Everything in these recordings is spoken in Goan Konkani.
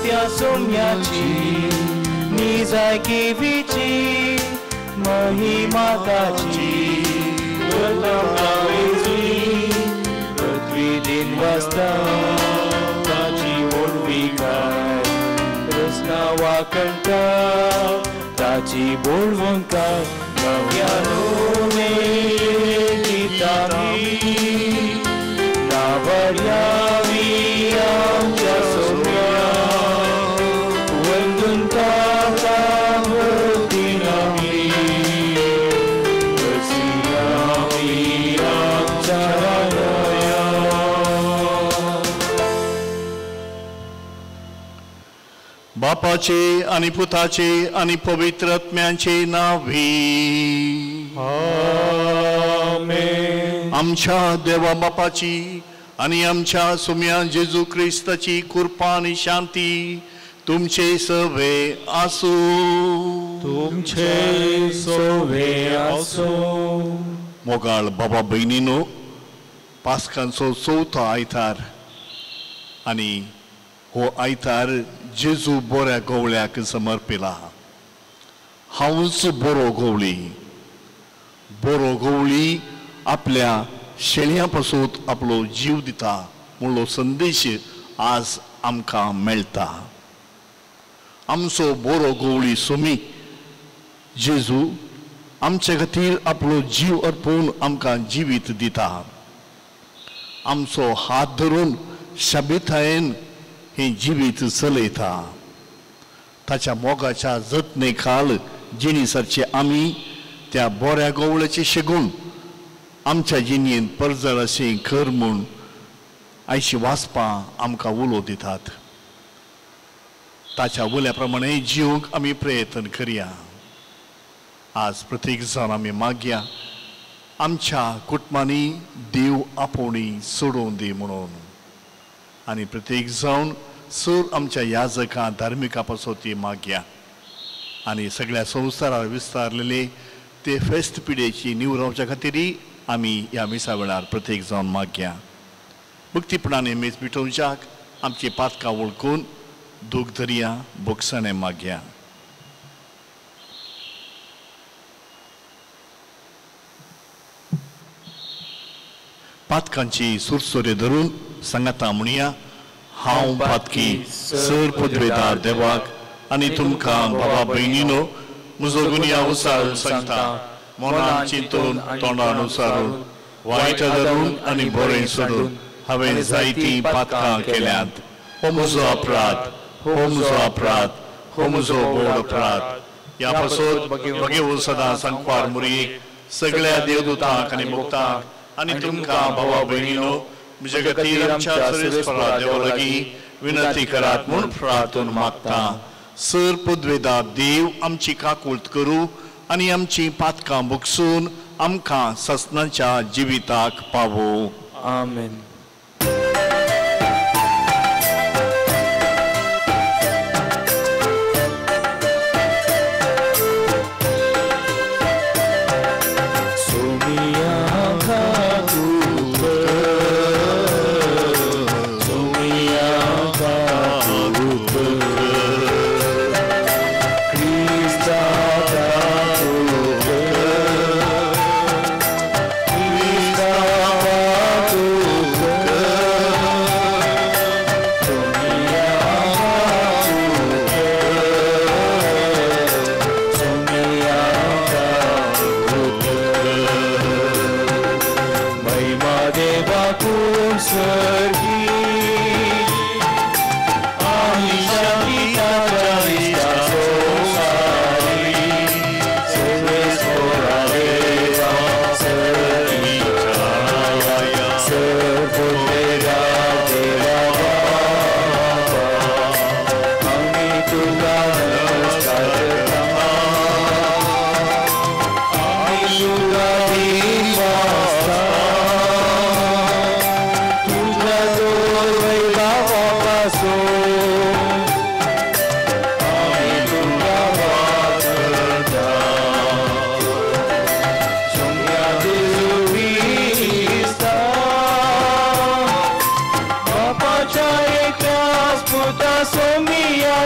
त्या सोम्याची निजायकीची महिमा ताची पृथ्वी दिन वाजता ताची व्हडविकाय रसना वाकणटा ताची बोळवंकाय नव्यानो गीतामी नावर्यावी आमच्या सोम्या वंदून ताका भक्तीन आमी बसयावी आमच्या राया. बापाचे आनी पुताचे आनी पवित्र आत्म्याचे नांवी आमेन. आमच्या देवा बापाची आनी आमच्या सोम्या जेजू क्रिस्ताची कृपा आनी शांती तुमचे सवे आसूं. तुमचे सवे आसूं. मोगाळ बाबा भयणीनो, पास्कांचो चवथो आयतार आनी हो आयतार जेजू बऱ्या गवळ्याक समर्पिला. हांवूच बरो गवळी. बरो गवळी आपल्या शेळयां पासून आपलो जीव दिता म्हणलो संदेश आज आमकां मेळटा. आमचो बरो गवळी सोमी जेजू आमचे खातीर आपलो जीव अर्पून आमकां जिवीत दिता. आमचो हात धरून शाबितायेन हें जिवीत चलयता. ताच्या मोगाच्या जतने खाल जिणी सरचे आमी त्या बऱ्या गवळ्याचे शेगून आमच्या जिणेंत परजळ अशें खर म्हूण आयची वाचपां आमकां उलो दितात. ताच्या उल्या प्रमाणे जिवंक आमी प्रयत्न करया. आज प्रत्येक जाण आमी मागया आमच्या कुटुंबांनी देव आपोवणी सोडोवन दी म्हणून. आनी प्रत्येक जावन सर आमच्या याजकां धार्मिका पासत ती मागया. आनी सगळ्या संवसारार विस्तारलेले ते फेस्त पिडेची निवरावच्या खातीर आमी ह्या मिसा वेळार प्रत्येक जावन मागया. भक्तीपणाने मेज मिटोवच्याक आमची पातकां वळखून दूख धरया, भोगसणें मागया. पातकांची सुरसुरे धरून सांगाता म्हणया, हांव पातकी सर पदवेदार देवाक आनी तुमकां बाबा भयणीनो म्हजो गुन्यांव उसारून सांगता. मनान चिंतून तोंडान उसारून वायट धरून आनी बरें सोडून हांवें जायतीं पातकां केल्यांत. हो म्हजो अपराध, हो म्हजो अपराध, हो म्हजो व्हड अपराध. ह्या पासत भगेवन सदां सांकवार मुरयेक सगळ्या देवदूतांक आनी मुक्तांक आनी तुमकां भावा भयणीनो म्हजे खातीर आमच्या सर्वेस्परा देवा लागीं विनंती करात म्हूण प्रार्थून मागता. सर पदवेदा देव आमची काकूळत करूं आनी आमची पातकां भोगसून आमकां ससनाच्या जिविताक पावो. आमेन.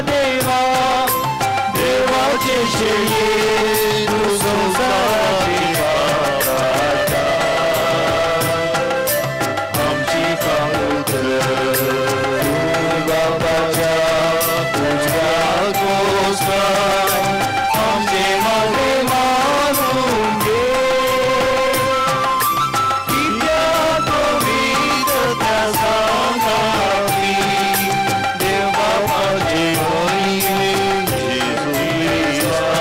देवा, देवाचे शेळये तूं संवसाराचे पाप काडटा. आमची काकूत कर तूं बापाच्या उजव्या कोसरान आमचे मागणें मानून घे. कित्याक पवित्र त्या सांगाती देव बापाचे महिमे जेजू क्रिस्ता.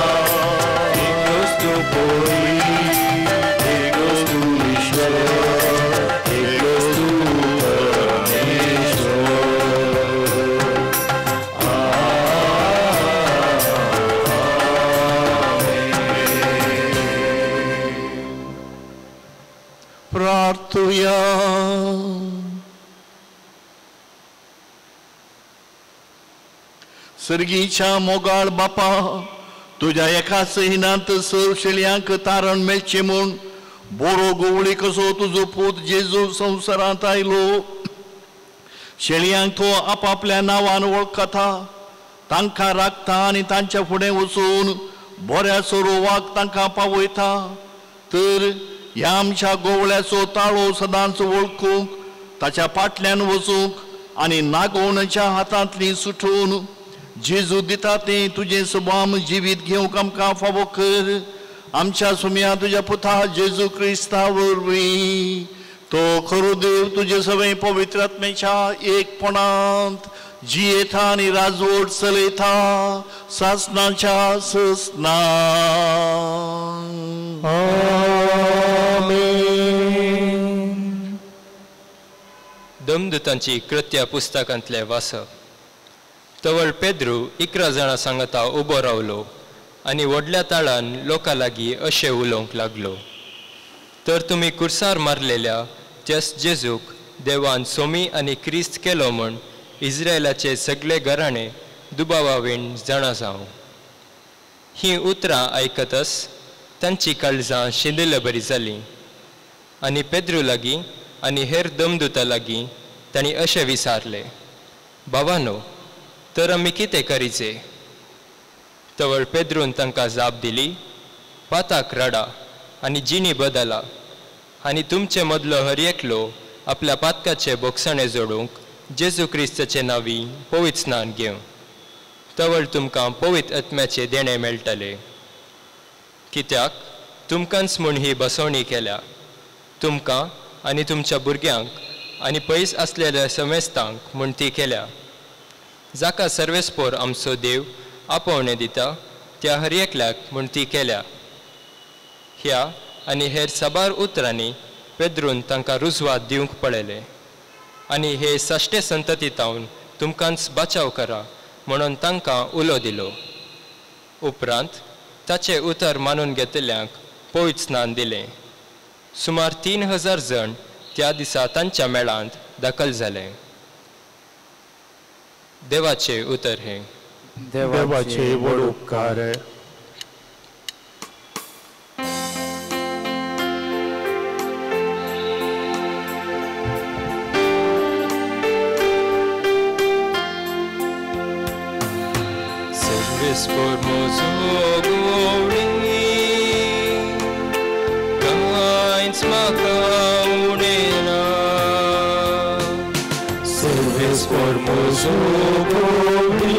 एकच तूं पळय, एकच तूं ईश्वर, एकच तूं परमेश्वर. प्रार्थुया. सर्गीच्या मोगाळ बापा, तुज्या एकाच हिनांत सव शेळयांक तारण मेळचें म्हूण बरो गोवळी कसो तुजो पूत जेजू संवसारांत आयलो. शेळयांक तो आपापल्या नांवान वळखता, तांकां राखता आनी तांच्या फुडें वचून बऱ्या सरोवाक तांकां पावयता. तर ह्या आमच्या गोवळ्याचो ताळो सदांच वळखूंक, ताच्या फाटल्यान वचूंक आनी नागोवण्याच्या हातांतली सुटून जेजू दिता तें तुजें सभाम जिवीत घेवंक आमकां फावो कर. आमच्या सुम्या तुज्या पुता जेजू क्रिस्ता वरवीं तो खरो देव तुजे सगळे पवित्र आत्म्याच्या एकपणांत जियेता आनी राजवट चलयता सासनाच्या ससना. आमेन. दमदूतांची कृत्या पुस्तकांतले वाचप. तवळ पेद्रू 11 जाणां सांगता उबो रावलो आनी व्हडल्या ताळान लोकां लागीं अशें उलोवंक लागलो, तर तुमी कुर्सार मारलेल्या त्याच जेजूक देवान सोमी आनी क्रिस्त केलो म्हूण इस्रायलाचे सगळे घराणे दुबावावीण जाणा जावं. हीं उतरां आयकतच तांची काळजां शिंदिल्ले बरी जालीं आनी पेद्रू लागीं आनी हेर दमदुता लागीं तांणी अशें विचारलें, भावानो, तर आमी कितें करीचे? तवळ पेद्रून तांकां जाप दिली, पाताक रडा आनी जिणी बदला आनी तुमचे मदलो हर एकलो आपल्या पातकाचे बोगसाणे जोडूंक जेजू क्रिस्ताचे नांवी पवित्र स्नान घेवं. तवळ तुमकां पवित्र आत्म्याचें देणें मेळटलें. कित्याक तुमकांच म्हूण ही बसवणी केल्या, तुमकां आनी तुमच्या भुरग्यांक आनी पयस आसलेल्या समेस्तांक म्हूण ती केल्या. जाका सर्वेस्पोर आमचो देव आपोवणें दिता त्या हर एकल्याक म्हूण ती केल्या. ह्या आनी हेर साबार उतरांनी पेद्रून तांकां रुजवात दिवंक पळयलें आनी हे साश्टे संतती तावन तुमकांच बाचाव करा म्हणून तांकां उलो दिलो. उपरांत ताचें उतर मानून घेतल्यांक पवित्र स्नान दिलें. सुमार 3000 जण त्या दिसा तांच्या मेळांत दाखल जाले. देवाचें उतर हें. देवाचे व्हड उपकार. सर्वेस्पोर म्हजो गोवळी, कांयच म्हाका उणें ना. सर्वेस्पोर म्हजो गोवळी,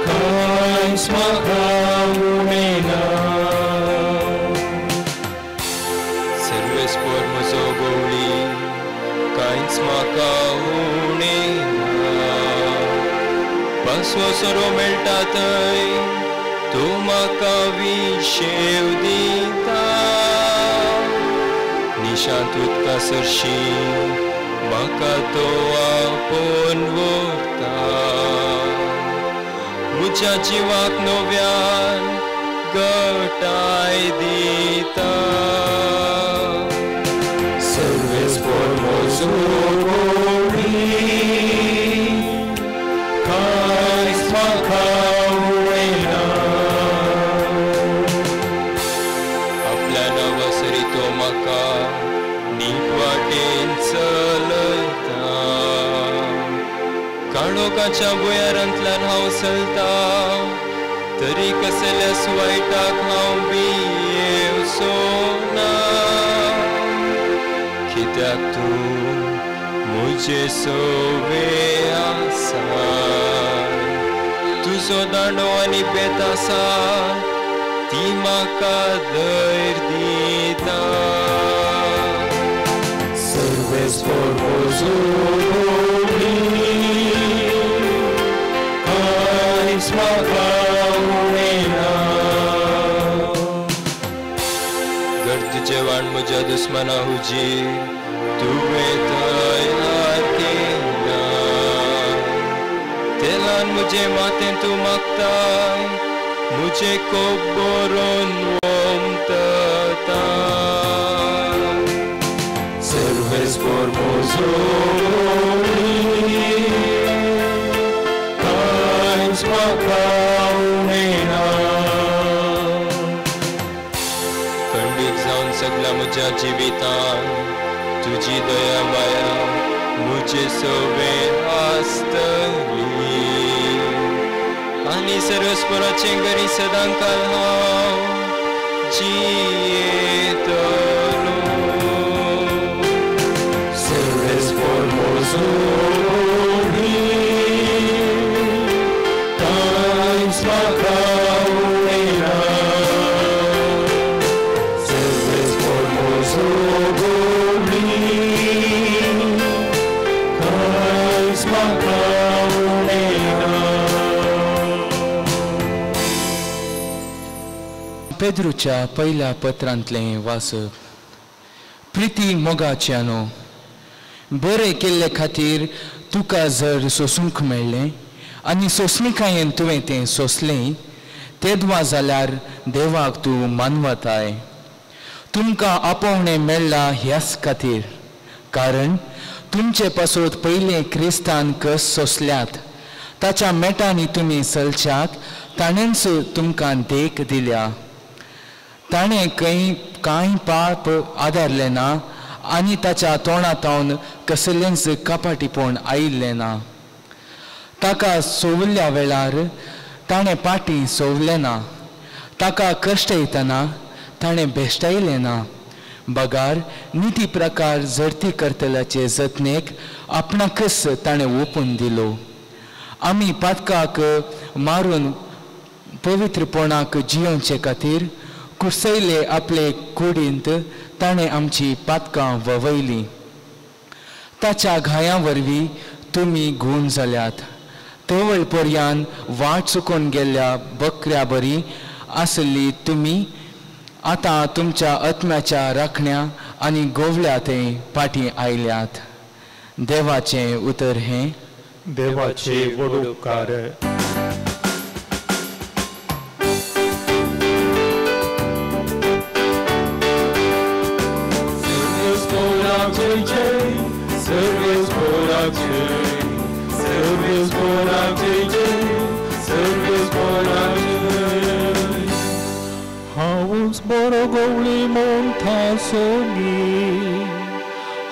कांयच म्हाका उणें ना. सर्वेस्पोर म्हजो गोवळी, कांयच म्हाका उणें ना. पासवो सोरो मेळटा थंय तूं म्हाका विशेव दिता. निशांत उदका सरशी म्हाका तो आपोवन व्हरता. म्हज्या जिवाक नव्यान गटाय दिता. सर्वेस्पोर म्हजो गोवळी, कांयच म्हाका उणें ना. आपल्या नांवा सरी तो म्हाका नीट वाटेन चलयता. काळोखाच्या भुंयारांतल्यान हांव चलता तरी कसल्याच वायटाक हांव भियेवचो ना कित्याक तूं म्हजे सोवे आसा तुजो दांडो आनी बेत आसा ती म्हाका धैर्य दिता. सर्वेस्पोर कांयच म्हाका उणें ना. गर्द जेवण म्हज्या दुस्मना हुजीर तुवें तयार केलां तेलान म्हजें माथें तूं मागताय म्हजें कोप बरोवन वमतता. सर्वेस्पोर म्हजो कांयच म्हाका उणें ना. खंडीत जावन सगळ्या म्हज्या जिवितान तुजी दया माया म्हजे सोवे आसतली आनी सर्वेस्पोराचें घरी सदांकाल हांव जियेतलो. सर्वेस्पोर म्हजो कांयच म्हाका उणें ना. सर्वेस्पोर म्हजो कांयच म्हाका उणें ना. पेद्रूच्या पयल्या पत्रांतलें वाचप. प्रिती मोगाच्यानो, बरें केल्ले खातीर तुका जर सोसूंक मेळ्ळें आनी सोंसणिकायेन तुवें तें सोंसलें तेदवा जाल्यार देवाक तूं मानवताय. तुमकां आपोवणें मेळ्ळां ह्याच खातीर, कारण तुमचे पासत पयलें क्रिस्तान कस सोंसल्यात ताच्या मेटांनी तुमी चलच्याक ताणेंच तुमकां देख दिल्या. ताणें खंय कांय पाप आदारलें ना आनी ताच्या तोंडांतावन कसलेंच कपाटीपण आयिल्लें ना. ताका सोवल्ल्या वेळार ताणें पाटी सोवलें ना, ताका कश्ट येतना ताणें भेश्टायलें ना, बगार निती प्रकार झरती करतल्याचे जतनेक आपणाकच ताणें ओपून दिलो. आमी पातकाक मारून पवित्रपणाक जियोवचे खातीर कुर्सयले आपले कुडींत ताणें आमची पातकां ववयलीं. ताच्या घायां वरवीं तुमी गूण जाल्यात. तवळ पर्यान वाट चुकोवन गेल्ल्या बकऱ्या बरी आसली तुमी आतां तुमच्या आत्म्याच्या राखण्या आनी गोवल्या ते पाटी आयल्यात. देवाचें उतर हें. देवाचे व्हड उपकार. हांवूच बरो गवळी म्हणटा सोगी,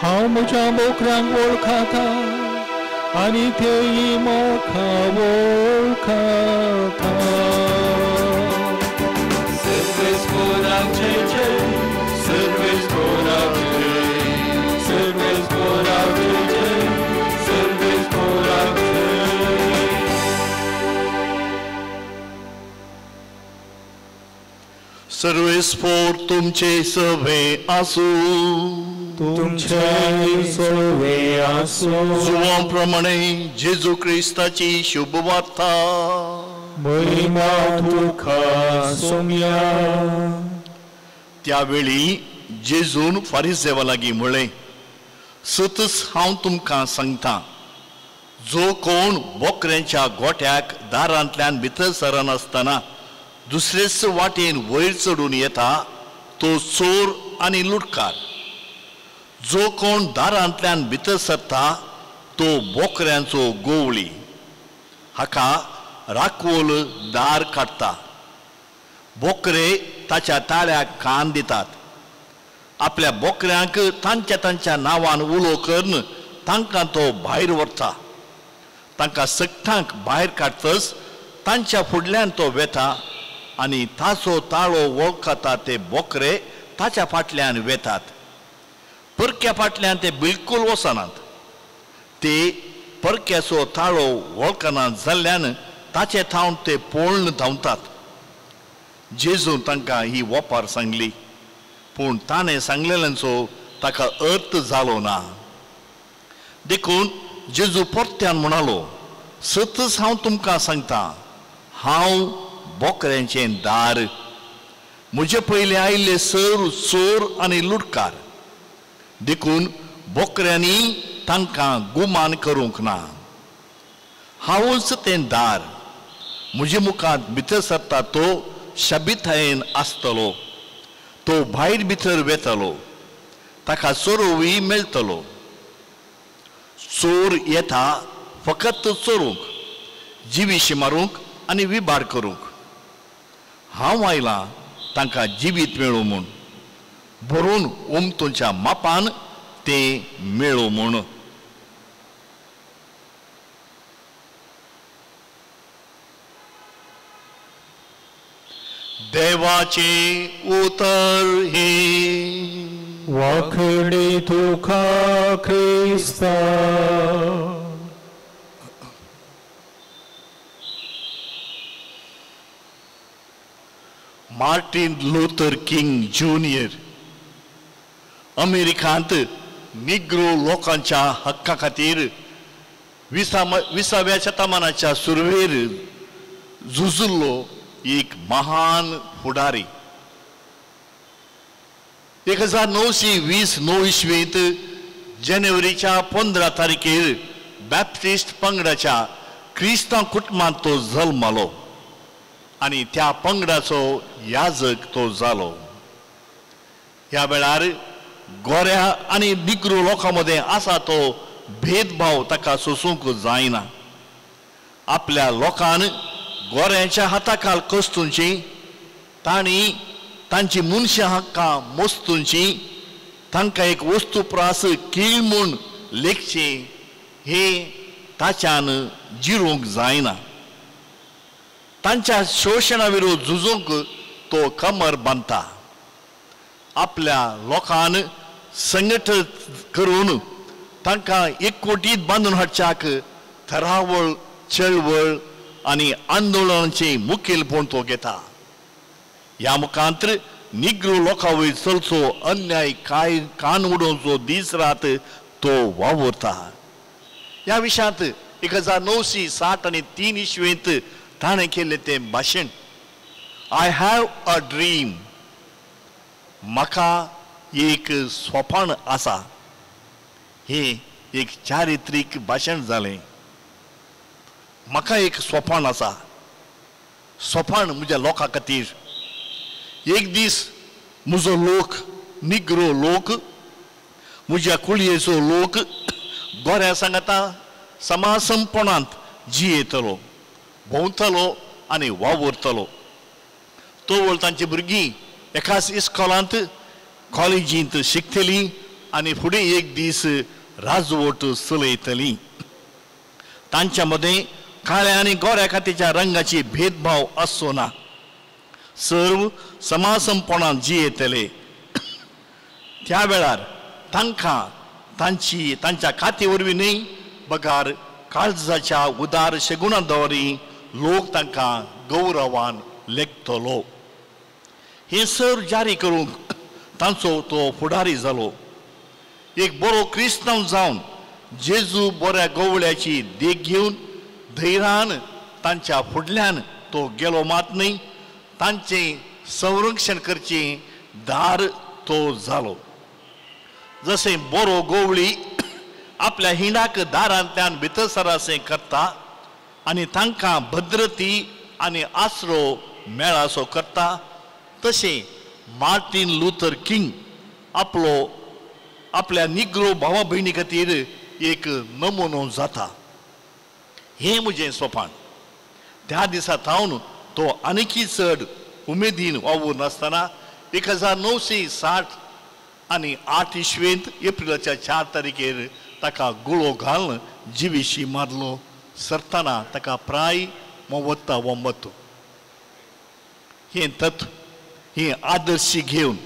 हांव म्हज्या बोकऱ्यांक वळखता आनी तेय म्हाका वळखता. सर्वेस्पोराक जय जय, सर्वेस्पोराक जय, सर्वेस्पोराक जय जय, सर्वेस्पोराक जय. सर्वेस्पोर तुमचे सवे आसूं, तुमचे सवे आसूं. जुवां प्रमाणे जेजू क्रिस्ताची शुभ वार्ता. महिमा तुका सोम्या. त्यावेळी जेजून फारिजेवा लागीं म्हळें, सतच हांव तुमकां सांगता, जो कोण बोकऱ्यांच्या गोठ्याक दारांतल्यान भितर सरनासतना दुसरेच वाटेन वयर चडून येता तो चोर आनी लुटकार. जो कोण दारांतल्यान भितर सरता तो बोकऱ्यांचो गोवळी. हाका राखोल दार काडटा. बोकरे ताच्या ताळ्याक कान दितात. आपल्या बोकऱ्यांक तांच्या तांच्या नांवान उलो करून तांकां तो भायर व्हरता. तांकां सगटांक भायर काडटच तांच्या फुडल्यान तो वेता आनी ताचो ताळो वळखता ते बोकरे ताच्या फाटल्यान वेतात. परक्या फाटल्यान ते बिलकूल वचनात. ते परक्याचो ताळो वळखना जाल्ल्यान ताचे थावन ते पळून धांवतात. जेजून तांकां ही वपार सांगली, पूण ताणें सांगलेल्यांचो ताका अर्थ जालो ना. देखून जेजू परत्यान म्हणालो, सतच हांव तुमकां सांगता, हांव बोकऱ्यांचें दार. म्हजे पयलीं आयिल्ले सर चोर आनी लुटकार, देखून बोकऱ्यांनी तांकां गुमान करूंक ना. हांवूच तें दार. म्हजे मुखार भितर सरता तो शाबितायेन आसतलो, तो भायर भितर वेतलो, ताका चोरोवूय मेळटलो. चोर येता फकत चोरूंक, जिवीशी मारूंक आनी विबाड करूंक. हांव आयलां तांकां जिवीत मेळूं म्हूण, भरून उमतुच्या मापान तें मेळूं म्हूण. देवाचें उतर हें. वाखणी तुका क्रिस्ता. मार्टिन लुथर किंग ज्युनियर अमेरिकांत निग्रो लोकांच्या हक्का खातीर विसाव्या शतमानाच्या सुरवेर झुजुल्लो एक महान फुडारी. 1920 इसवींत जानेवारीच्या 15 तारखेर बॅप्टिस्ट पंगडाच्या क्रिस्तांव कुटुंबांत तो जल्मलो आनी त्या पंगडाचो याजक तो जालो. ह्या वेळार गोऱ्या आनी निग्रो लोकां मदें आसा तो भेदभाव ताका सोसूंक जायना. आपल्या लोकान गोऱ्यांच्या हाताखाल कस्तुंची, तांणी तांची मनशां हक्कां मोस्तुंची, तांकां एक वस्तू प्रास कीळ म्हूण लेखची हें ताच्यान जिरूंक जायना. तांच्या शोशणा विरोध झुजूंक तो कमर बांदता. आपल्या लोकान संघटन करून तांकां एकवटीत बांदून हाडच्याक थरावळ चळवळ आनी आंदोलनाचें मुखेलपण तो घेता. ह्या मुखांतर निग्रो लोकां वयर चलचो अन्याय काय कान उडोवचो दीस रात तो वावुरता. ह्या विशयांत 1960 आनी 3 इसवेंत ताणें केल्लें तें भाशण I have a dream, म्हाका एक स्वपण आसा, हें एक चारित्रीक भाशण जालें. म्हाका एक स्वपण आसा, स्वपण म्हज्या लोकां खातीर. एक दीस म्हजो लोक, निग्रो लोक, म्हज्या कुळयेचो लोक गोऱ्या सांगाता समासमपणांत जियेतलो, भोंवतलो आनी वावुरतलो. तोवळ तांची भुरगीं एकाच इस्कॉलांत कॉलेजींत शिकतलीं आनी फुडें एक दीस राजवट चलयतलीं. तांच्या मदें काळ्या आनी गोऱ्या खातीच्या रंगाची भेदभाव आसचो ना. सर्व समासमपणान जियेतले. त्या वेळार तांकां तांची तांच्या खाती वरवीं न्हय बगार काळजाच्या उदार शेगुणा दवरी लोक तांकां गौरवान लेखतलो. हें सर जारी करूंक तांचो तो फुडारी जालो. एक बरो क्रिस्तांव जावन जेजू बऱ्या गवळ्याची देख घेवन धैर्यान तांच्या फुडल्यान तो गेलो मात न्हय, तांचें संरक्षण करचें दार तो जालो. जशें बरो गवळी आपल्या हिंडाक दारांतल्यान भितर सरासें करता आनी तांकां भद्रती आनी आसरो मेळासो करता, तशें मार्टिन लुथर किंग आपलो आपल्या निग्रो भावा भयणी खातीर एक नमुनो जाता. हें म्हजें सोपान. त्या दिसा थावन तो आनीकय चड उमेदीन वावूर नासतना 1960 आनी 8 इसवेंत एप्रिलाच्या 4 तारखेर ताका गुळो घालून जिविशी मारलो. सरतना ताका प्राय मोवत्ता वमत्तो. हें तत्व, हें आदर्श घेवन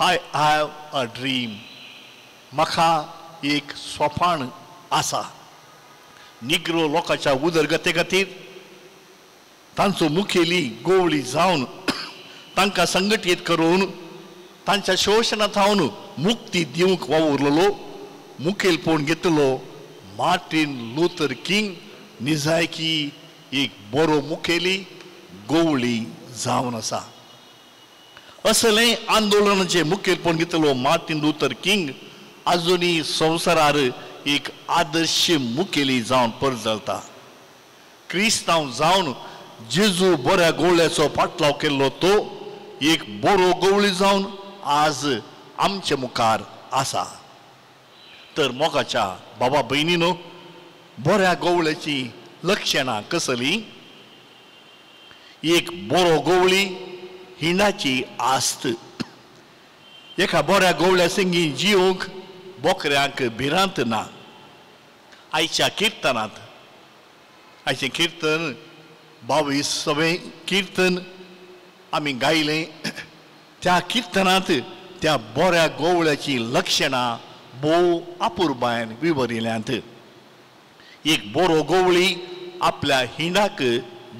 I have a dream, म्हाका एक सोपाण आसा. निग्रो लोकांच्या उदरगते खातीर तांचो मुखेली गोवळी जावन तांकां संघटीत करून तांच्या शोशणा थावन मुक्ती दिवंक वावुरलेलो मुखेलपण घेतलो मार्टिन लुथर किंग निजायकी एक बरो मुखेली गोवळी जावन आसा. असलें आंदोलनाचें मुखेलपण घेतलो मार्टिन लुथर किंग आजुनूय संवसारार एक आदर्श मुखेली जावन परजळता. क्रिस्तांव जावन जेजू बऱ्या गोवळ्याचो फाटलाव केल्लो तो एक बरो गोवळी जावन आज आमचे मुखार आसा. तर मोगाच्या बाबा भयणीनो, बऱ्या गोवळ्याची लक्षणां कसली? एक बरो गोवळी हिंडाची आस्त. एका बऱ्या गोवळ्या संगी जिवंक बोकऱ्यांक भिरांत ना. आयच्या किर्तनांत, आयचें किर्तन 22वें किर्तन आमी गायलें. त्या किर्तनांत त्या बऱ्या गोवळ्याची लक्षणां भोव अपुरबायन विवरिल्यांत. एक बरो गोवळी आपल्या हिंडाक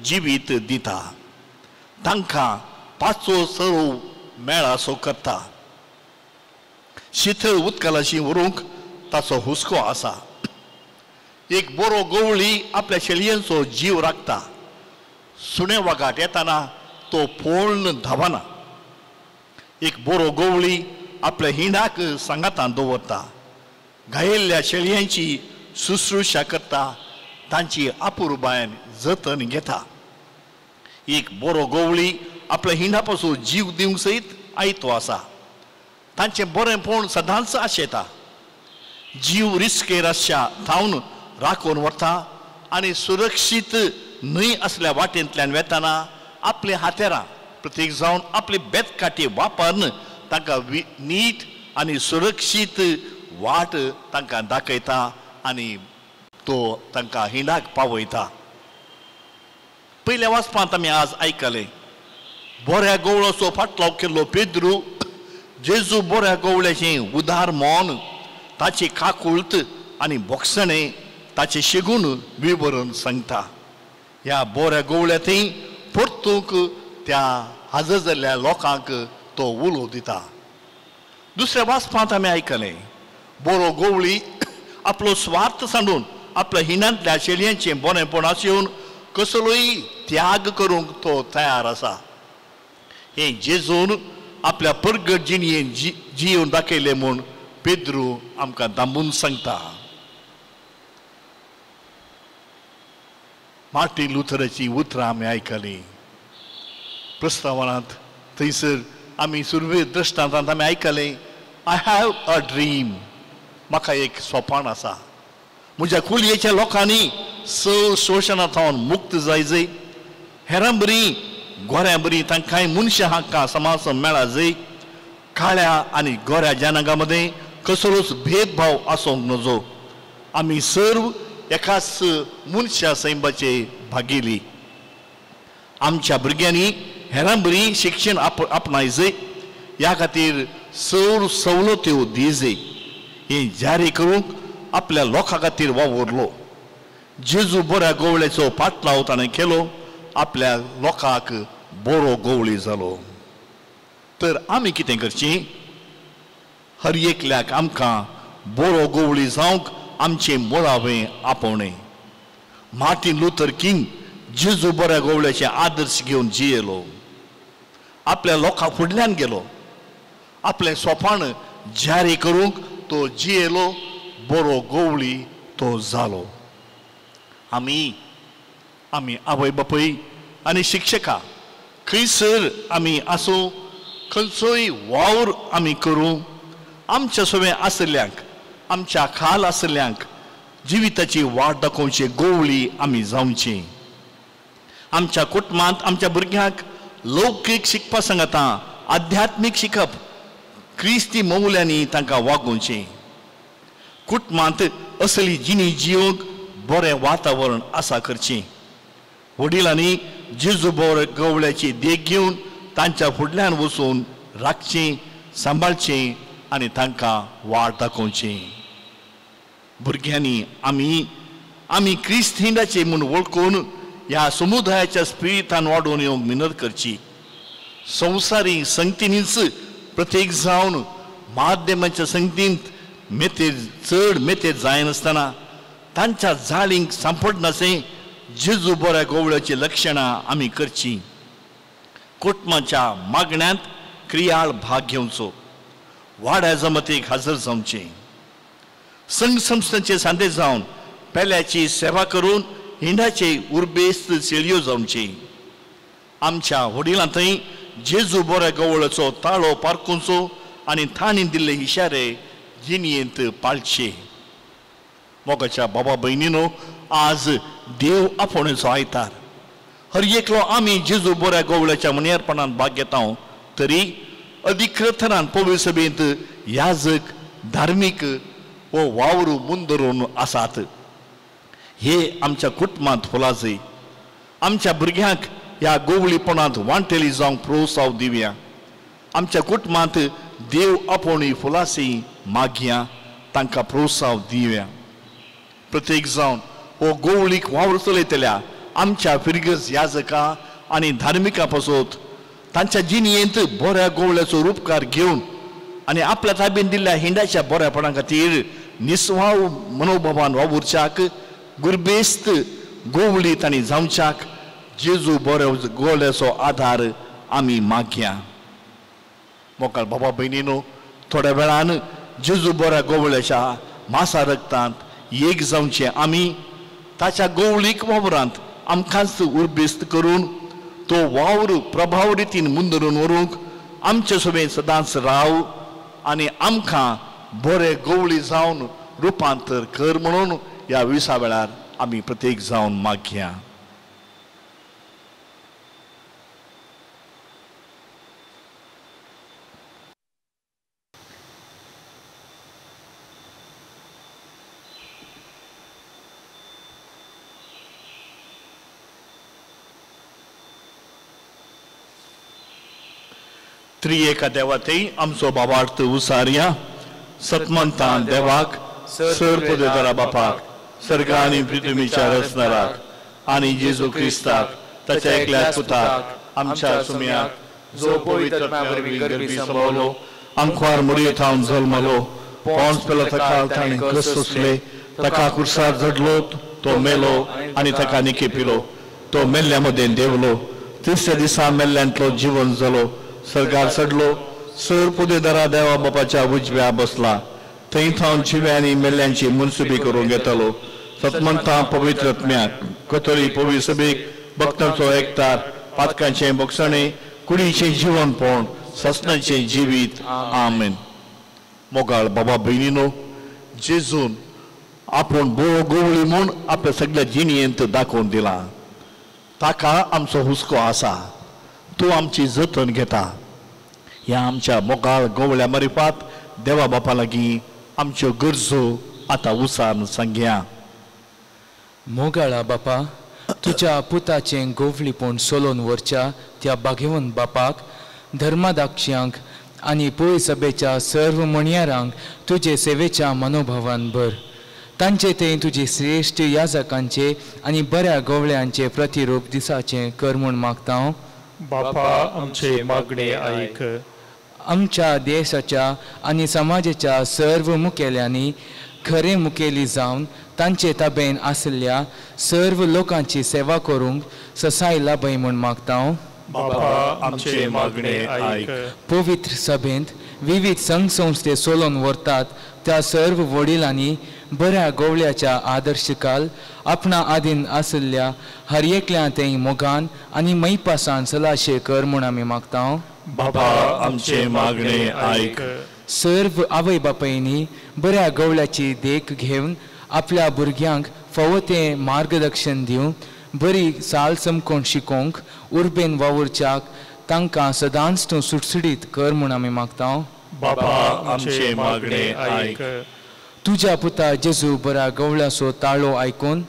जिवीत दिता, तांकां पाचो सरो मेळासो करता, शिथळ उदकालाशी व्हरूंक ताचो हुस्को आसा. एक बरो गोवळी आपल्या शेळयांचो जीव राखता, सुणे वागाट येताना तो पोळण धांवना. एक बरो गोवळी आपल्या हिंडाक सांगातान दवरता, घायेल्ल्या शेळयांची शुश्रूषा करता, तांची अपुरबायन जतन घेता. एक बरो गोवळी आपल्या हिंडा पासून जीव दिवंक सयत आयतो आसा, तांचें बरेंपण सदांच आशेता, जीव रिस्केर आसच्या थावन राखून व्हरता आनी सुरक्षीत न्हय असल्या वाटेंतल्यान वेताना आपले हातेरां प्रत्येक जावन आपली बेतकाठी वापरून तांकां नीट आनी सुरक्षीत वाट तांकां दाखयता आनी तो तांकां हिंडाक पावयता. पयल्या वाचपांत आमी आज आयकलें, बऱ्या गोवळाचो फाटलाव केल्लो पेद्रू जेजू बऱ्या गोवळ्याचें उदार मन, ताची काकुळत आनी बोगसणें ताचें शेगून विवरण सांगता. ह्या बऱ्या गोवळ्या थंय परतूंक त्या हाजर जाल्ल्या लोकांक तो उलो दिता. दुसऱ्या वाचपांत आमी आयकलें, बरो गोवळी आपलो स्वार्थ सांडून आपल्या हिंडांतल्या शेळयांचें बरेंपण आशेवन कसलोय त्याग करूंक तो तयार आसा. हें जेजून आपल्या परगट जिणयेन जियोवन दाखयलें म्हूण पेद्रू आमकां दांबून सांगता. मार्टिन लुथराची उतरां आमी आयकलीं. प्रस्तावनांत थंयसर आमी सुरवे दृश्टांतांत आमी आयकलें, I have a dream, म्हाका एक सोपान आसा. म्हज्या कुलयेच्या लोकांनी शोशणा थावन मुक्त जाय जय, हेरां बरी गोऱ्यां बरी तांकांय मनशां हांकां समाज मेळा जय, काळ्या आनी गोऱ्या जनांगा मदें कसलोच भेदभाव आसूंक नजो, आमी सर्व एकाच मनशा सैमाचे भागेली. आमच्या भुरग्यांनी हेरां बरी शिक्षण आपणाय जय, ह्या खातीर सौर सवलत्यो दिजय, हें जारी करूंक आपल्या लोकां खातीर वावुरलो. जेजू बऱ्या गोवळ्याचो पाटलाव ताणें केलो, आपल्या लोकांक बरो गोवळी जालो. तर आमी कितें करचें? हर एकल्याक आमकां बरो गोवळी जावंक आमचें मुळावें आपोवणें. मार्टिन लुथर किंग जेजू बऱ्या गोवळ्याचे आदर्श घेवन जियेलो, आपल्या लोकां फुडल्यान गेलो, आपलें सोपाण जारी करूंक तो जियेलो, बरो गोवळी तो जालो. आमी आमी आवय बापूय आनी शिक्षकां खंयसर आमी आसूं, खंयचोय वावर आमी करूं, आमच्या सवें आशिल्ल्यांक, आमच्या खाल आशिल्ल्यांक जिविताची वाट दाखोवची गोवळी आमी जावची. आमच्या कुटुंबांत आमच्या भुरग्यांक लौकीक शिकपा सांगता आध्यात्मीक शिकप क्रिस्ती मौल्यांनी तांकां वागोवचें. कुटुंबांत असली जिणी जिवंक बरें वातावरण आसा करचें. वडिलांनी जेजू बरो गवळ्याची देख घेवन तांच्या फुडल्यान वचून राखचें, सांबाळचें आनी तांकां वाट दाखोवचें. भुरग्यांनी आमी आमी क्रिस्त हिंडाचे म्हूण वळखून ह्या समुदायाच्या स्पिरितान वाडोवन येवंक मिनत करची. संवसारी संगतीनीच प्रत्येक जावन माध्यमाच्या संगतींत मेतेर चड मेतेर जायनासतना तांच्या जाळींक सांपडनासें जेजू बऱ्या गोवळ्याचीं लक्षणां आमी करचीं. कुटुंबाच्या मागण्यांत क्रियाळ भाग घेवचो, वाड्या जमतीक हाजर जावचें, संघ संस्थांचे सांदे जावन पेल्याची सेवा करून हिंडाचे उर्बेस्त सेळयो जावचे. आमच्या वडिलां थंय जेजू बऱ्या गवळ्याचो ताळो पारखुचो आनी तांणी दिल्ले इशारे जिणयेंत पाळचे. मोगाच्या बाबा भयणीनो, आज देव आपोवण्याचो आयतार. हर एकलो आमी जेजू बऱ्या गवळ्याच्या मुनियारपणान भाग घेता तरी अधिकृतरान पवित्र सभेंत याजक धार्मीक हो वावर मुंदरून आसात. हे आमच्या कुटुंबांत फुलाजय. आमच्या भुरग्यांक ह्या गोवळीपणांत वांटेली जावंक प्रोत्साव दिवया. आमच्या कुटुंबांत देव आपोवणी फुलासी मागया, तांकां प्रोत्साव दिवया. प्रत्येक जावन हो गोवळीक वावर चलयतल्या आमच्या फिरगज याजकां आनी धार्मिकां पासत तांच्या जिणयेंत बऱ्या गोवळ्याचो रुपकार घेवन आनी आपल्या ताबेन दिल्ल्या हिंडाच्या बऱ्यापणा खातीर निस्वाव मनोभावान वावुरच्याक गुरबेस्त गोवळी तांणी जावच्याक जेजू बऱ्या गोवळ्याचो आदार आमी मागया. मोकाळ बाबा भयणीनो, थोड्या वेळान जेजू बऱ्या गोवळ्याच्या मासा रक्तांत एक जावचें आमी ताच्या गोवळीक वावरांत आमकांच उर्बेस्त करून तो वावर प्रभाव रितीन मुंदरून व्हरूंक आमचे सोबेन सदांच राव आनी आमकां बरे गोवळी जावन रुपांतर कर म्हणून ह्या विसा वेळार आमी प्रत्येक जावन मागया. त्रिएका देवातय आमचो बाबार्थ उसारया. सतमंतान देवाक, सर पदवेदारा बापाक, सर्गा आनी पृथ्वीच्या रचणाराक आनी जेजू क्रिस्ताक ताच्या एकल्याच पुताक आमच्या सुम्याक, जो पवित्र आत्म्या वरवीं गर्भी संभवलो, आंकवार मुरये थावन जल्मलो, पोंस पेलो ताका ताणें कस सोंसले, ताका कुर्सार जडलो, तो मेलो आनी ताका निकेपिलो, तो मेल्ल्या मदें देंवलो, तिसऱ्या दिसा मेल्ल्यांतलो जिवन जालो, सरकार चडलो, सर पुदेदारा देवा बापाच्या उजव्या बसला, थंय थावन जिव्यांनी मेल्ल्यांची मुनसुबी करून घेतालो. सतमंता पवित्र आत्म्याक, कथोली पवित्र सभेक, भक्तांचो एकतार, पातकांचें भोगसणें, कुडीचें जिवनपण, ससनाचें जिवीत. आमेन. मोगाळ बाबा भयणीनो, जेजून आपूण बरो गोवळी म्हूण आपल्या सगळ्या जिणयेंत दाखोवन दिला. ताका आमचो हुस्को आसा, तूं आमची जतन घेता. ह्या आमच्या मोगाळ गोवळ्या मारिफात देवा बापा लागीं आमच्यो गरजो आतां उसान सांगया. मोगाळा बापा, तुज्या पुताचें गोवळीपण सोलोवन व्हरच्या त्या भाग्यवंत बापाक, धर्मादाक्षयांक आनी पय सभेच्या सर्व म्हणयारांक तुजे सेवेच्या मनोभावान भर. तांचे ते तुजे श्रेश्ठ याजकांचे आनी बऱ्या गोवळ्यांचे प्रतिरूप दिसाचें कर म्हूण मागता हांव. बापा आमचे मागणे आयक. आमच्या देशाच्या आनी समाजाच्या सर्व मुखेल्यांनी खरें मुखेली जावन तांचे ताबेन आशिल्ल्या सर्व लोकांची सेवा करूंक ससाय लाभय म्हूण मागता हांव. बापा आमचे मागणे आयक. पवित्र सभेंत विविध संघ संस्थे सोलोवन व्हरतात त्या सर्व वडिलांनी बऱ्या गोवळ्याच्या आदर्शकाल आपणा आदीन आशिल्ल्या हर एकल्या तें मोगान आनी मैपासान सलाशे कर म्हूण आमी मागता हांव. बाबा आमचे मागणे आयक. सर्व आवय बापायनी बऱ्या गवळ्याची देख घेवन आपल्या भुरग्यांक फावो तें मार्गदर्शन दिवन बरी साल समकोण शिकोवंक उर्बेन वावुरच्याक तांकां सदांच तूं सुटसुटीत कर म्हूण आमी मागता. बाबा आमचे मागणे आयक. तुज्या पुता जेजू बऱ्या गवळ्याचो ताळो आयकून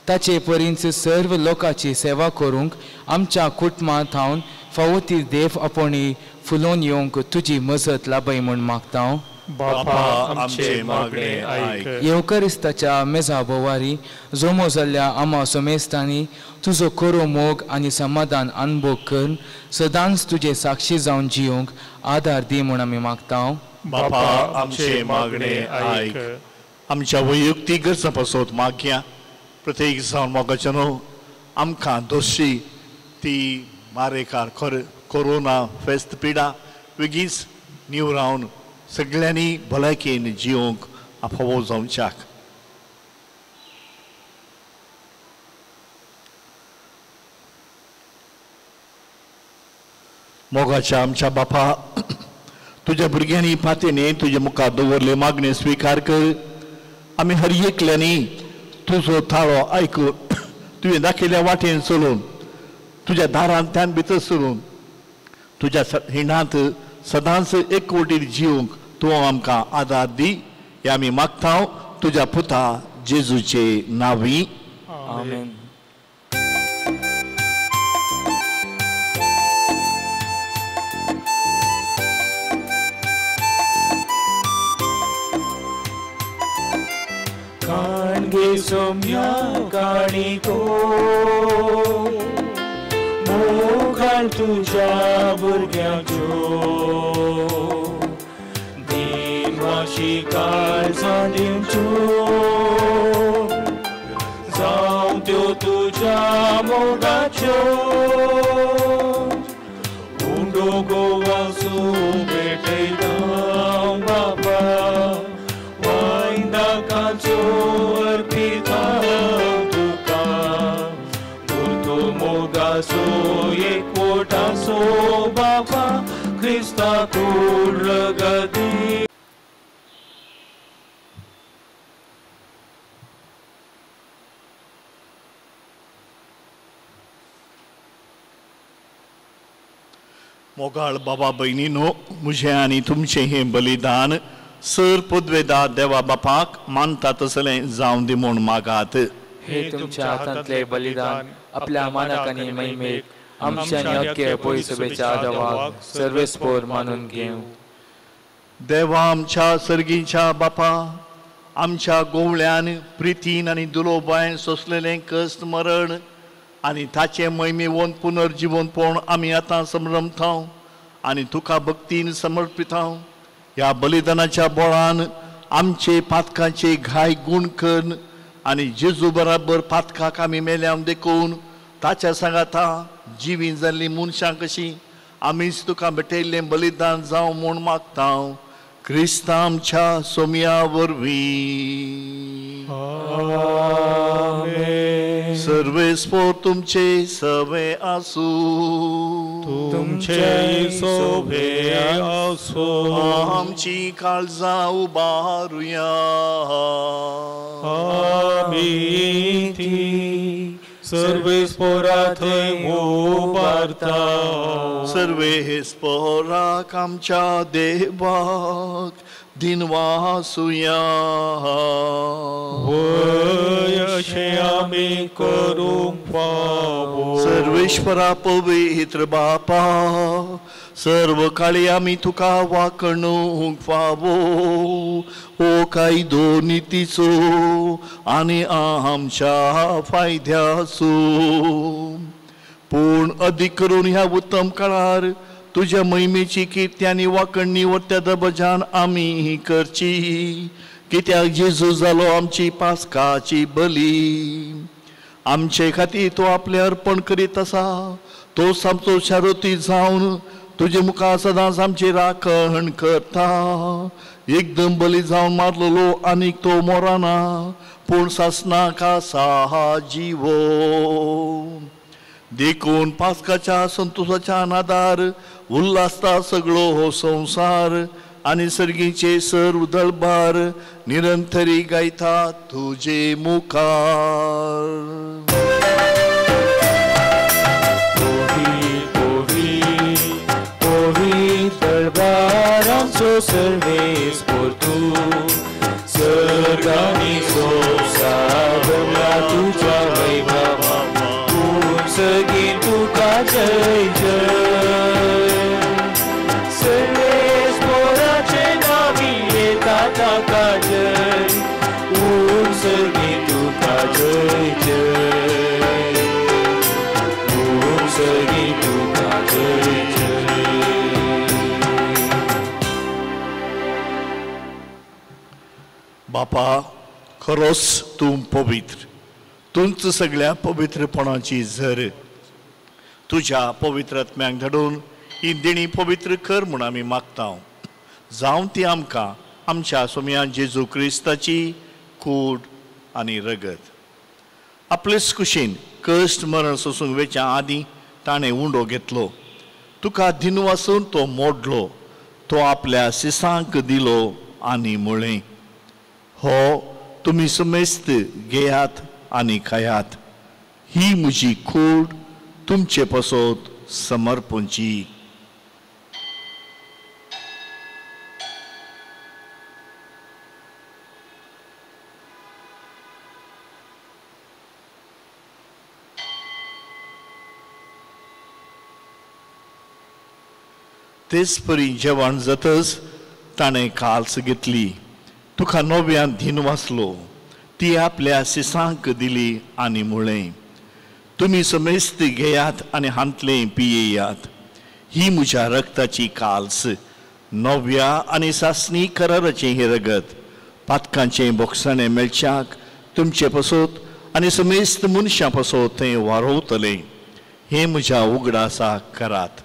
ताचे परींच सर्व लोकांची सेवा करूंक आमच्या कुटुंबा थावन फावो ती देव आपोवणी फुलोवन येवंक तुजी मजत लाभय म्हूण मागता. बापा आमचे मागणे आयक. येवकरिस्ताच्या मेजा भोवारी जमो जाल्ल्या आमा समेस्तांनी तुजो खरो मोग आनी समाधान अनुभव करून सदांच तुजे साक्षी जावन जिवंक आदार दी म्हूण आमी मागता. बापा आमचे मागणे आयक. आमच्या वैयक्तीक गरजां पासत मागया. प्रत्येक जावन मोगाचें न्हू आमकां दोशी ती मारेकार कोरोना फेस्त पिडा वेगींच निवरावन सगळ्यांनी भलायकेन जिवंक फावो जावच्याक. मोगाच्या आमच्या बापा, तुज्या भुरग्यांनी पातेने तुज्या मुखार दवरले मागणे स्विकार कर. आमी हर एकल्यांनी तुजो थाळो आयकून तुवें दाखयल्या वाटेन चलून तुज्या दारांतल्यान भितर सरून तुज्या हिंडांत सदांच एकवटीर जिवंक तूं आमकां आदार दी. हे आमी मागता तुज्या पुता जेजूचे नांवी. आमेन. काणगे सोम्या काणिको मोगाळ तुज्या भुरग्यांच्यो दिनवाशी काळजां दिवच्यो जावं त्यो तुज्या मोगाच्यो उंडो गोवासू भेटयता बाबा वायंदाकाचो अर्पिता तुका गुरतो मोगासो एकवटासो बाबा क्रिस्ता कूड रगती. मोगाळ बाबा भयणीनो, म्हजें आनी तुमचें हें बलिदान सर पदवेदार देवा बापाक मानता तसलें जावं दी म्हूण मागात. हे तुमच्या हातांतले बलिदान आपल्या मानाक आनी महिमेक आमच्या आनी अख्खे पयसुबेच्या देवाक सर्वेस्पोर मानून घेवं. देवा आमच्या सर्गीच्या बापा, आमच्या गोवळ्यान प्रितीन आनी दुलोबायन सोंसलेलें कश्ट मरण आनी ताचें महिमेवन पुनर्जिवनपण आमी आतां समरमता आनी तुका भक्तीन समर्पिता. ह्या बलिदानाच्या बळान आमचे पातकाचे घाय गूण करून आनी जेजू बराबर पातकाक आमी मेल्या देखून ताच्या सांगाता जिवीं जाल्लीं मनशां कशीं आमीच तुका भेटयल्लें बलिदान जावं म्हूण मागता. क्रिस्ता आमच्या सोमया वरवीं. सर्वेस्पोर तुमचे सवे आसूं. तुमचे सोभे आसूं. आमची काळजां उबारुया. आमी ती सर्वेस्पोरा थंय उबारता. सर्वेस्पोराक आमच्या देवाक दिनवासुया. वय अशें आमी करूंक फावो. सर्वेश्वरा पवित्र बापा, सर्व काळी आमी तुका वाकणूंक फावो. ओ कायदो नितीचो आनी आमच्या फायद्याचो, पूण अदीक करून ह्या उत्तम काळार तुज्या महिमेची किर्ती आनी वाकणणी वरत्या दबजान आमी करची. कित्याक जेजू जालो आमची पास्काची बली. आमचे खातीर तो आपलें अर्पण करीत आसा. तो सामको शारोती जावन तुजे मुखार सदांच आमची राखण करता. एकदम बली जावन मारलेलो आनीक तो मोराना, पूण सासनाक आसा जिवो. देखून पास्काच्या संतोशाच्या नादार उल्हासता सगळो हो संवसार आनी सर्गीचे सर्व दळबार निरंतरी गायता तुजे मुखार. दळबारांचो सर्वेस्पोर तूं, सर्गानी संवसार भरला तुज्या जय जय. सर्वेस पोराचे नावी येता ताका जय, उंचगी तुका जय जय, उंचगी तुका जय जय. बापा, खरोच तूं पवित्र, तूंच सगळ्या पवित्रपणाची झर. तुज्या पवित्र आत्म्यांक धाडून ही देणी पवित्र कर म्हूण आमी मागता. जावं ती आमकां आमच्या सोमया जेजू क्रिस्ताची कूड आनी रगत. आपलेच कुशीन कश्ट मरण सोसूंक वेच्या आदीं ताणें उंडो घेतलो, तुका दिनवासून तो मोडलो, तो आपल्या सिसांक दिलो आनी म्हळें, हो तुमी समेस्त घेयात आनी खायात, ही म्हजी कूड तुमचे पासत समर्पणची. तेच परी जेवण जातच ताणें काल्स घेतली, तुका नव्यान धीन वाचलो, ती आपल्या सिसांक दिली आनी म्हळें, तुमी समेस्त घेयात आनी हांतलें पियेयात, ही म्हज्या रगताची काल्स, नव्या आनी सासणी कराराचें हें रगत, पातकांचें बोगसाणें मेळच्याक तुमचे पासत आनी समेस्त मनशां पासत तें वारोवतलें. हें म्हज्या उगडासाक करात.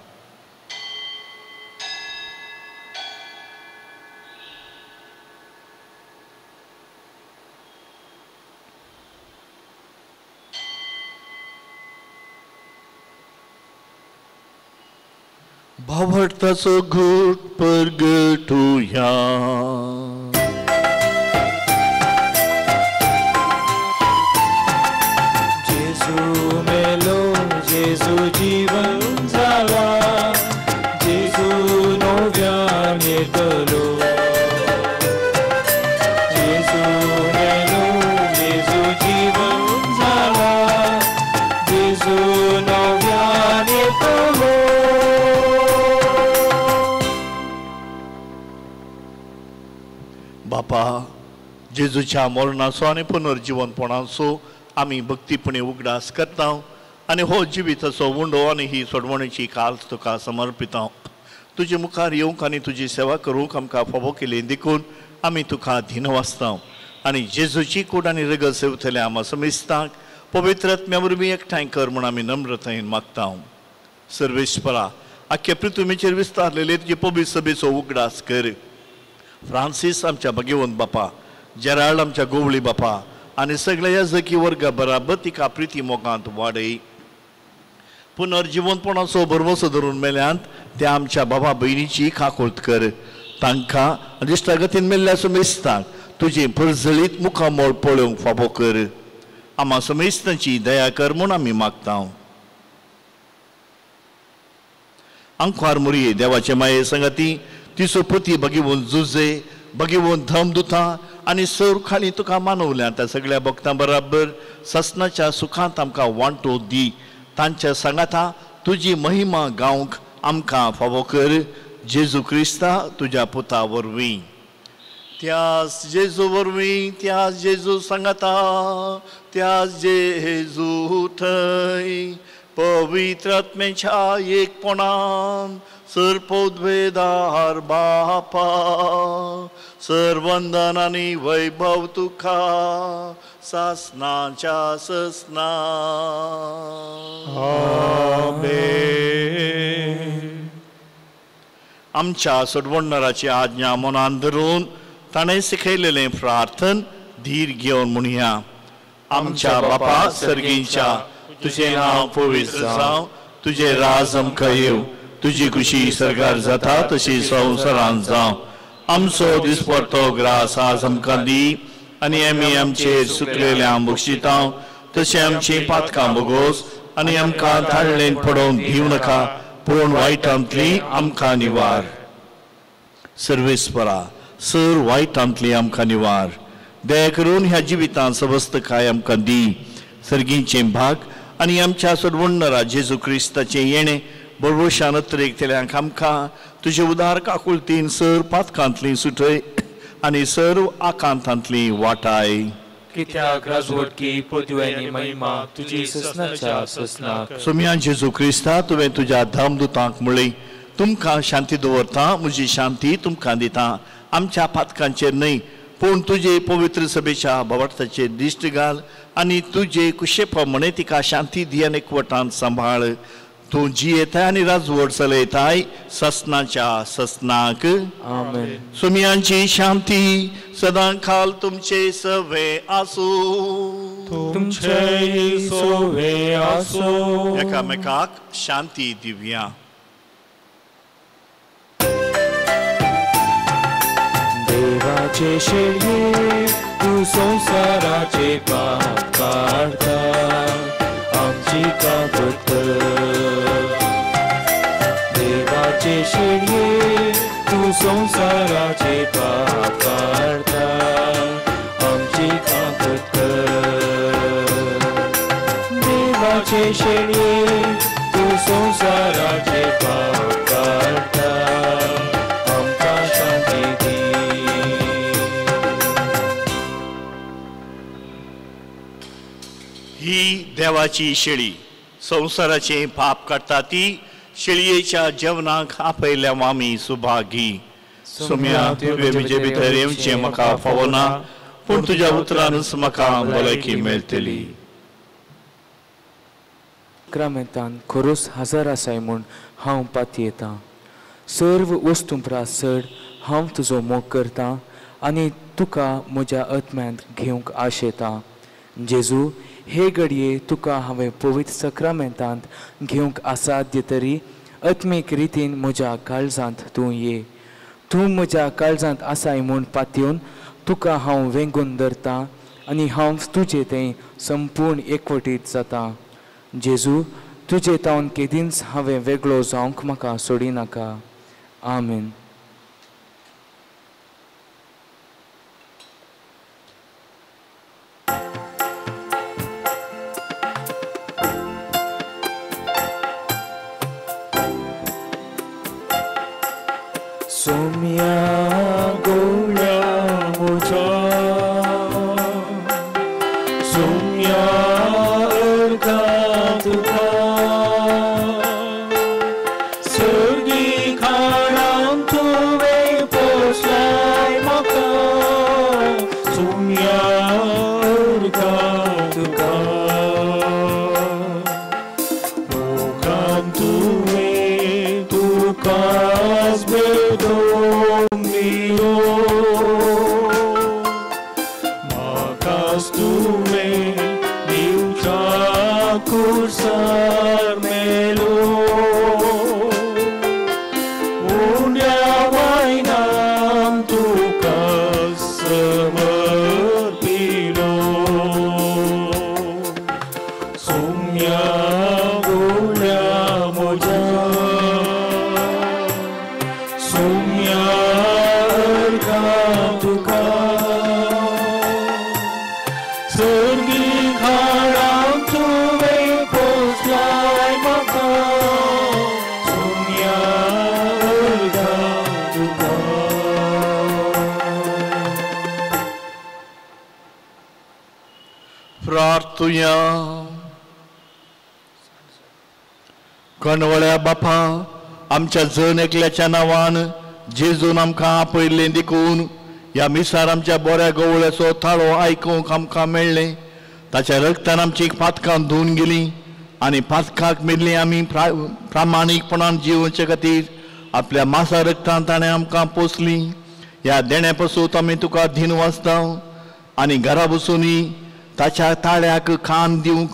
भावार्थाचो घोट परगटुया. जेजू मेलो, जेजू जीवन जाला, जेजू नव्यान येतलो. जेजू मेलो, जेजू जीवन जाला, जेजू नव्यान येतलो. बापा, जेजूच्या मरणाचो आनी पुनर्जिवनपणाचो आमी भक्तीपणी उगडास करता आनी हो जिविताचो उंडो आनी ही सोडवणेची काल्स तुका समर्पिता. तुजे मुखार येवंक आनी तुजी सेवा करूंक आमकां फावो केली देखून आमी तुका धीन वाचता आनी जेजूची कूड आनी रगत सेवतले आमा समेस्तांक पवित्र आत्म्या वरवीं एकठांय कर म्हूण आमी नम्रतायेन मागता. सर्वेस्परा, आख्खे पृथ्वीचेर विस्तारलेले तुजे पवित्र सभेचो उगडास कर. फ्रांसीस आमच्या भगेवंत बापा, जेराल्ड आमच्या गोवळी बापा आनी सगळ्या याजकी वर्गा बराबर तिका प्रिती मोगांत वाडय. पुनर्जिवनपणाचो भरवसो धरून मेल्यांत त्या आमच्या बाबा भयणीची काकुळट कर. तांकां दिश्टागतीन मेल्ल्या समेस्तांक तुजें परजळीत मुखामळ पळोवंक फावो कर. आमा समेस्तांची दया कर म्हूण आमी मागता. आंकवार मुरये देवाचे माये संगती तिचो पती भगेवन जुजे, भगेवन धम दुता आनी सर खाली तुका मानवल्या त्या सगळ्या भक्तां बराबर ससनाच्या सुखांत आमकां वांटो दी. तांच्या सांगाता तुजी महिमा गावंक आमकां फावो कर. जेजू क्रिस्ता तुज्या पुता वरवीं. त्यास जेजू वरवीं, त्यास जेजू सांगाता, त्यास जेजू थंय पवित्र आत्म्याच्या एकपणान सर्पोद्वेदार बापा, सर्वंदन आनी वैभव तुका सासनाच्या ससना. आमेन. आमच्या सोडवणदाराची आज्ञा मनान धरून ताणें शिकयलेलें प्रार्थन धीर घेवन म्हणया. आमच्या बापा सर्गींच्या, तुजें नांव पवित्र जावं, तुजें राज आमकां येवं, तुजी खुशी सरकार जाता तशी संवसारांत जावं. आमचो दिसपडतो ग्रास आज आमकां दी आनी आमी आमचेर सुकलेल्या बक्षिता तशें आमचीं पातकां भोगोस आनी आमकां धाडलें पडोवन दिवं नाका, पूण वायटांतली आमकां निवार. सर्वेस्परा, सर वायटांतली आमकां निवार. दया करून ह्या जिवितांत सवस्तकाय आमकां दी. सर्गींचें भाग आनी आमच्या सोडवणरा जेजू क्रिस्ताचें येणें बरवशान अत्रेकतल्यांक आमकां तुजे उदार काकुळतीन सर पातकांतली सुटय आनी सर्व आकांतांतली वाटाय. कित्याक राजवटकी पदवी आनी महिमा तुजी ससनाच्या ससनाक. सोम्या जेजू क्रिस्ता, तुवें तुज्या धर्मदूतांक म्हळी, तुमकां शांती दवरता, म्हजी शांती तुमकां दिता. आमच्या पातकांचेर न्हय पूण तुजे पवित्र सभेच्या भावार्थाचेर दिश्ट घाल आनी तुजे कुशे प्रमाणे तिका शांती दी आनी एकवटान सांबाळ. तूं जियेताय आनी राजवट चलयताय ससनाच्या ससनाक. आमेन. सुम्यांची शांती सदां खाल तुमचे सवे आसूं. तुमचे सवे आसूं. एकामेकाक शांती दिवया. देवाचे शेळये तूं संवसाराचे पाप काडटा, आमची काबत कर. देवाचे शेळये तूं संवसाराचे पाप काडटा, आमची काबत कर. देवाचे शेळये तूं संवसाराचे पाप काडटा, आमकां शांती दी. ही देवाची शेळी संवसाराचें पाप काडटा ती शेळयेच्या जेवणाक आपयल्या आमी सुभागी. सोम्या, तुवें म्हजे भितर येवचें म्हाका फावना, पूण तुज्या उतरानच म्हाका भलायकी मेळटली. साक्रामेंतान खरोच हजर आसाय म्हूण हांव पातयेतां. सर्व वस्तूं परस चड हांव तुजो मोग करतां आनी तुका म्हज्या आत्म्यांत घेवंक आशेतां. जेजू, हे घडये तुका हांवें पवित्र साक्रामेंतांत घेवंक असाध्य तरी आत्मीक रितीन म्हज्या काळजांत तूं ये. तूं म्हज्या काळजांत आसाय म्हूण पातयेवन तुका हांव वेंगून धरतां आनी हांव तुजे थंय संपूर्ण एकवटीत जातां. जेजू, तुजे तावन केदींच हांवें वेगळो जावंक म्हाका सोडिनाका. आमेन. सोम्या गोळ्या म्हज्या, सोम्या अर्घा तुका, सर्गी खाणां तुवें पोसलाय म्हाका, सोम्या अर्घा तुका. मोगान तुवें तुकाच भेटोवन दिलो, म्हाकाच तुवें दिवच्या कुर्सार मेलो. उण्या वायनान तुका समर्पिलो. सोम्या गोळ्या म्हज्या, सोम्या अर्घा तुका, सर्गी खाणां तुवें पोसलाय म्हाका, सोम्या अर्घा तुका. प्रार्थुया. कणवळ्या बापा, आमच्या जण एकल्याच्या नांवान जेजून आमकां आपयल्लें देखून ह्या मिसार आमच्या बऱ्या गवळ्याचो ताळो आयकूंक आमकां मेळ्ळें. ताच्या रगतान आमची पातकां धुवन गेलीं आनी पातकाक मेल्लीं आमी प्रामाणीकपणान जिवचे खातीर आपल्या मासा रगतान ताणें आमकां पोसलीं. ह्या देण्या पासून आमी तुका धीन वाचता आनी घरा बसूनय ताच्या ताळ्याक कान दिवंक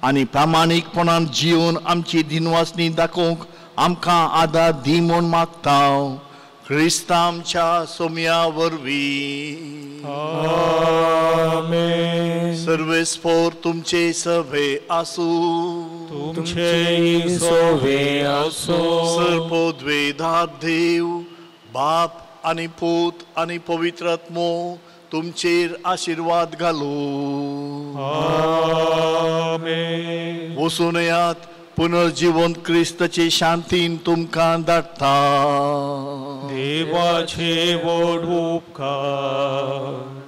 आनी प्रामाणीकपणान जिवन आमची दिनवासणी दाखोवंक आमकां आदार दी म्हूण मागता. क्रिस्ता आमच्या सोम्या वरवीं. आमेन. सर्वेस्पोर तुमचे सवे आसूं. तुमचे सवे आसूं. सर्वोद्वेदा देव बाप आनी पूत आनी पवित्र आत्मो तुमचेर आशिर्वाद घालूं. आमेन. वचून येयात. पुनर्जीवन क्रिस्ताचे शांतीन तुमकां धाडटा. देवाचे व्हड उपकार.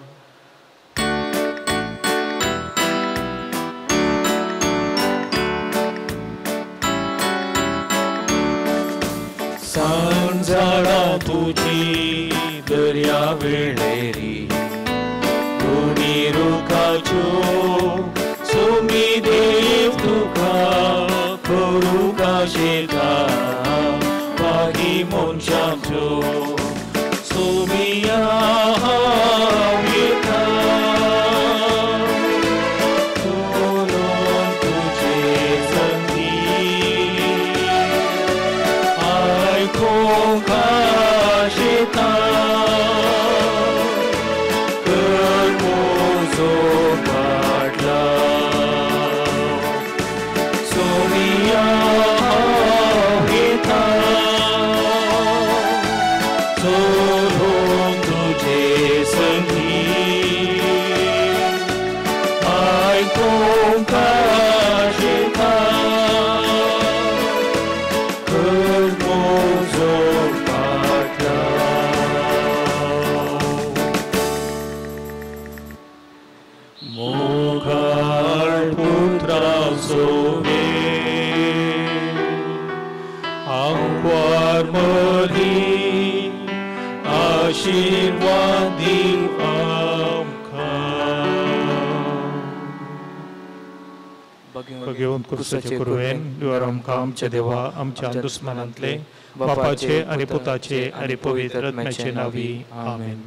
सांजाळा तुजी दर्या वेळेरी दोनी रुखाच्यो सुमी देव तुका करूंक आशेता बागी मनशांच्यो सुमिया हांव येता चलून तुजे संगी आयकूंक आशेता कर म्हजो पाडला सोमिया हांव येता चलून तुजे संगी आयकूंक आशेता कर म्हजो पाडला. मोगाळ पुत्राचो आंकवार मरी आशिर्वाद दी आमकां. भगवंत क्रिस्ताचे कुरवेन देवा आमकां आमच्या देवा आमच्या दुस्मनांतले बापाचे आनी पुताचे आनी पवित्र आत्म्याचे नांवी आमेन.